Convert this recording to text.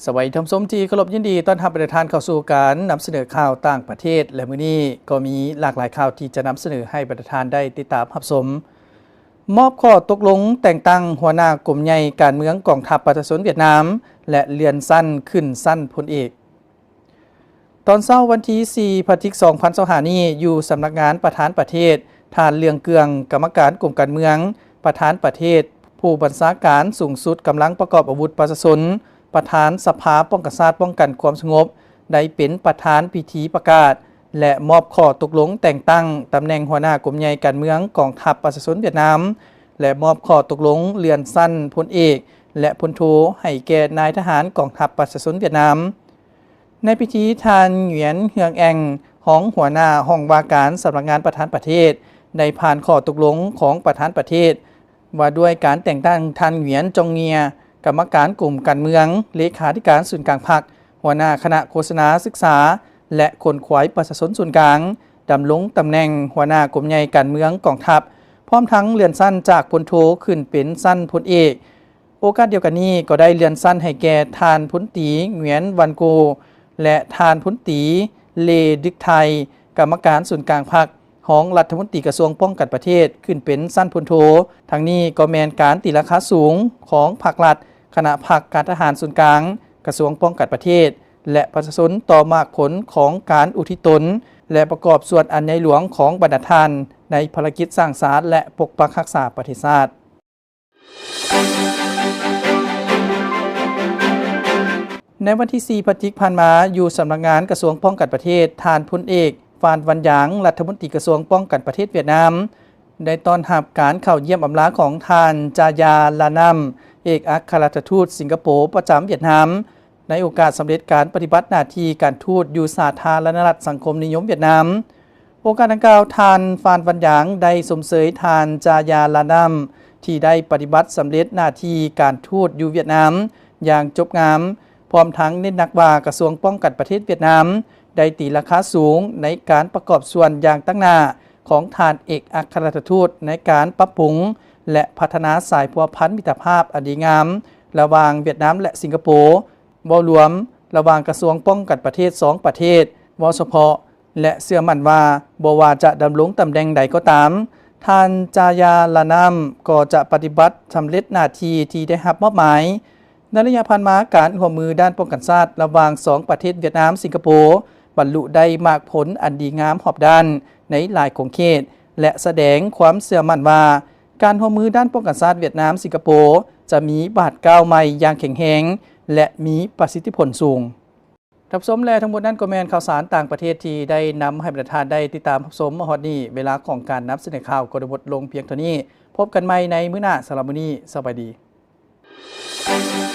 ສະບາຍດີທ່ານຜູ້ຊົມທີ່ເຄົາລົບ, ຍິນດີຕ້ອນຮັບບັນດາທ່ານເຂົ້າສູ່ການນຳສະເໜີຂ່າວຕ່າງປະເທດ ແລະ ມື້ນີ້ກໍມີຫຼາກຫຼາຍຂ່າວທີ່ຈະນຳສະເໜີໃຫ້ບັນດາທ່ານໄດ້ຕິດຕາມຮັບຊົມ. ມອບຂໍ້ຕົກລົງແຕ່ງຕັ້ງຫົວໜ້າກົມໃຫຍ່ການເມືອງກອງທັບປະຊາຊົນຫວຽດນາມ ແລະ ເລື່ອນຊັ້ນຂຶ້ນຊັ້ນພົນເອກ. ຕອນເຊົ້າວັນທີສີ່ ພະຈິກ ສອງພັນຊາວຫ້ານີ້ ຢູ່ສຳນັກງານປະທານປະເທດ, ທ່ານ ເລື່ອງເກືອງ ກຳມະການກົມການເມືອງ, ປະທານປະເທດ, ຜູ້ບັນຊາການສູງສຸດກຳລັງປະກອບອາວຸດປະຊາຊົນ, ປະທານສະພາປ້ອງກັນຊາດປ້ອງກັນຄວາມສະຫງົບ ໄດ້ເປັນປະທານພິທີປະກາດ ແລະ ມອບຂໍ້ຕົກລົງແຕ່ງຕັ້ງຕຳແໜ່ງຫົວໜ້າກົມໃຫຍ່ການເມືອງກອງທັບປະຊາຊົນຫວຽດນາມ ແລະ ມອບຂໍ້ຕົກລົງເລື່ອນຊັ້ນພົນເອກ ແລະ ພົນໂທ ໃຫ້ແກ່ນາຍທະຫານກອງທັບປະຊາຊົນຫວຽດນາມ. ໃນພິທີ ທ່ານ ຫງວຽນ ເຮືອງແອງ ຮອງຫົວໜ້າຫ້ອງວ່າການສຳນັກງານປະທານປະເທດ ໄດ້ຜ່ານຂໍ້ຕົກລົງຂອງປະທານປະເທດ ວ່າດ້ວຍການແຕ່ງຕັ້ງທ່ານ ຫງວຽນ ຈອງເງຍ ກຳມະການກົມການເມືອງ, ເລຂາທິການສູນກາງພັກ, ຫົວໜ້າຄະນະໂຄສະນາສຶກສາ ແລະ ຂົນຂວາຍປະຊາຊົນສູນກາງ, ດຳລົງຕຳແໜ່ງຫົວໜ້າກົມໃຫຍ່ການເມືອງກອງທັບ, ພ້ອມທັງເລື່ອນຊັ້ນຈາກພົນໂທຂຶ້ນເປັນຊັ້ນພົນເອກ. ໂອກາດດຽວກັນນີ້ກໍໄດ້ເລື່ອນຊັ້ນໃຫ້ແກ່ທ່ານພົນຕີ ຫງວຽນ ວັນໂກ ແລະ ທ່ານພົນຕີ ເລ ດຶກໄທ ກຳມະການສູນກາງພັກ, ຮອງລັດຖະມົນຕີກະຊວງປ້ອງກັນປະເທດ ຂຶ້ນເປັນຊັ້ນພົນໂທ. ທັງນີ້ກໍແມ່ນການຕີລາຄາສູງຂອງພັກລັດ, ຄະນະພັກ, ການທະຫານສູນກາງ, ກະຊວງປ້ອງກັນປະເທດ ແລະ ປະຊາຊົນຕໍ່ໝາກຜົນຂອງການອຸທິດຕົນ ແລະ ປະກອບສ່ວນອັນໃຫຍ່ຫຼວງຂອງບັນດາທ່ານໃນພາລະກິດສ້າງສານ ແລະ ປົກປັກຮັກສາປະເທດຊາດ. ໃນວັນທີສີ່ ພະຈິກ ຜ່ານມາ, ຢູ່ສຳນັກງານກະຊວງປ້ອງກັນປະເທດ, ທ່ານພົນເອກ ຟານ ວັນຢາງ ລັດຖະມົນຕີກະຊວງປ້ອງກັນປະເທດຫວຽດນາມ ໄດ້ຕ້ອນຮັບການເຂົ້າຢ້ຽມອຳລາຂອງທ່ານ ຈາຢາ ລານຳ ເອກອັກຄະລັດຖະທູດສິງກະໂປປະຈຳຫວຽດນາມ ໃນໂອກາດສຳເລັດການປະຕິບັດໜ້າທີ່ການທູດຢູ່ສາທາລະນະລັດສັງຄົມນິຍົມຫວຽດນາມ. ໂອກາດດັ່ງກ່າວ, ທ່ານ ຟານ ວັນຢາງ ໄດ້ຊົມເຊີຍທ່ານ ຈາຢາ ລານຳ ທີ່ໄດ້ປະຕິບັດສຳເລັດໜ້າທີ່ການທູດຢູ່ຫວຽດນາມຢ່າງຈົບງາມ, ພ້ອມທັງເນັ້ນໜັກວ່າກະຊວງປ້ອງກັນປະເທດຫວຽດນາມ ໄດ້ຕີລາຄາສູງໃນການປະກອບສ່ວນຢ່າງຕັ້ງໜ້າຂອງທ່ານເອກອັກຄະລັດຖະທູດໃນການປັບປຸງ ແລະ ພັດທະນາສາຍພົວພັນມິດຕະພາບອັນດີງາມລະຫວ່າງຫວຽດນາມ ແລະ ສິງກະໂປ, ເວົ້າລວມລະຫວ່າງກະຊວງປ້ອງກັນປະເທດສອງປະເທດເວົ້າສະເພາະ ແລະ ເຊື່ອໝັ້ນວ່າບໍ່ວ່າຈະດຳລົງຕຳແໜ່ງໃດກໍຕາມ, ທ່ານ ຈາຢາ ລານຳ ກໍຈະປະຕິບັດສຳເລັດໜ້າທີ່ທີ່ໄດ້ຮັບມອບໝາຍ. ໃນໄລຍະຜ່ານມາ, ການຮ່ວມມືດ້ານປ້ອງກັນຊາດລະຫວ່າງສອງປະເທດຫວຽດນາມ-ສິງກະໂປ ບັນລຸໄດ້ໝາກຜົນອັນດີງາມຮອບດ້ານໃນຫຼາຍຂົງເຂດ ແລະ ສະແດງຄວາມເຊື່ອໝັ້ນວ່າ ການຮ່ວມມືດ້ານປ້ອງກັນຊາດຫວຽດນາມ-ສິງກະໂປ ຈະມີບາດກ້າວໃໝ່ຢ່າງແຂງແຮງ ແລະ ມີປະສິດທິຜົນສູງ. ທ່ານຜູ້ຊົມ ແລະ ທັງໝົດນັ້ນກໍແມ່ນຂ່າວສານຕ່າງປະເທດທີ່ໄດ້ນຳໃຫ້ບັນດາທ່ານໄດ້ຕິດຕາມຮັບຊົມມາຮອດນີ້. ເວລາຂອງການນຳສະເໜີຂ່າວກໍໄດ້ໝົດລົງພຽງເທົ່ານີ້. ພົບກັນໃໝ່ໃນມື້ໜ້າ. ສຳລັບມື້ນີ້, ສະບາຍດີ.